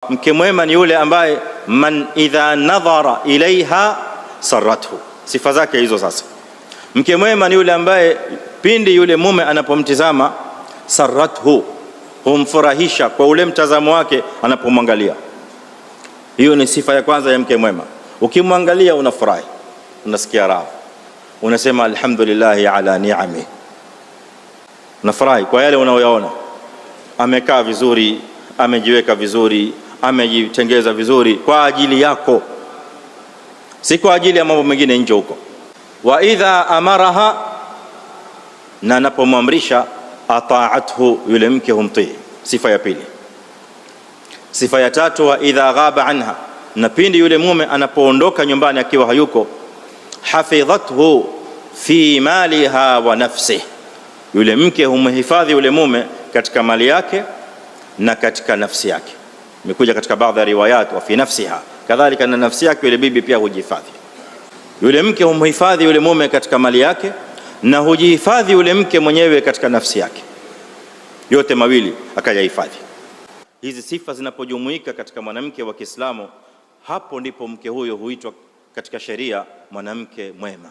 Mke mwema ni yule ambaye man idha nadhara ilaiha sarathu, sifa zake hizo. Sasa mke mwema ni yule ambaye pindi yule mume anapomtizama, sarathu, humfurahisha kwa ule mtazamo wake anapomwangalia. Hiyo ni sifa ya kwanza ya mke mwema. Ukimwangalia unafurahi, unasikia raha, unasema alhamdulillahi ala ni'ami, unafurahi kwa yale unayoyaona. Amekaa vizuri, amejiweka vizuri, amejitengeza vizuri kwa ajili yako, si kwa ajili ya mambo mengine nje huko. Wa idha amaraha, na anapomwamrisha, ataathu, yule mke humtii. Sifa ya pili. Sifa ya tatu, wa idha ghaba anha, na pindi yule mume anapoondoka nyumbani akiwa hayuko, hafidhathu fi maliha wa nafsihi, yule mke humhifadhi yule mume katika mali yake na katika nafsi yake. Imekuja katika baadhi ya riwayat, wa fi nafsiha, kadhalika na nafsi yake yule bibi pia hujihifadhi. Yule mke humhifadhi yule mume katika mali yake na hujihifadhi yule mke mwenyewe katika nafsi yake, yote mawili akayahifadhi. Hizi sifa zinapojumuika katika mwanamke wa Kiislamu, hapo ndipo mke huyo huitwa katika sheria mwanamke mwema.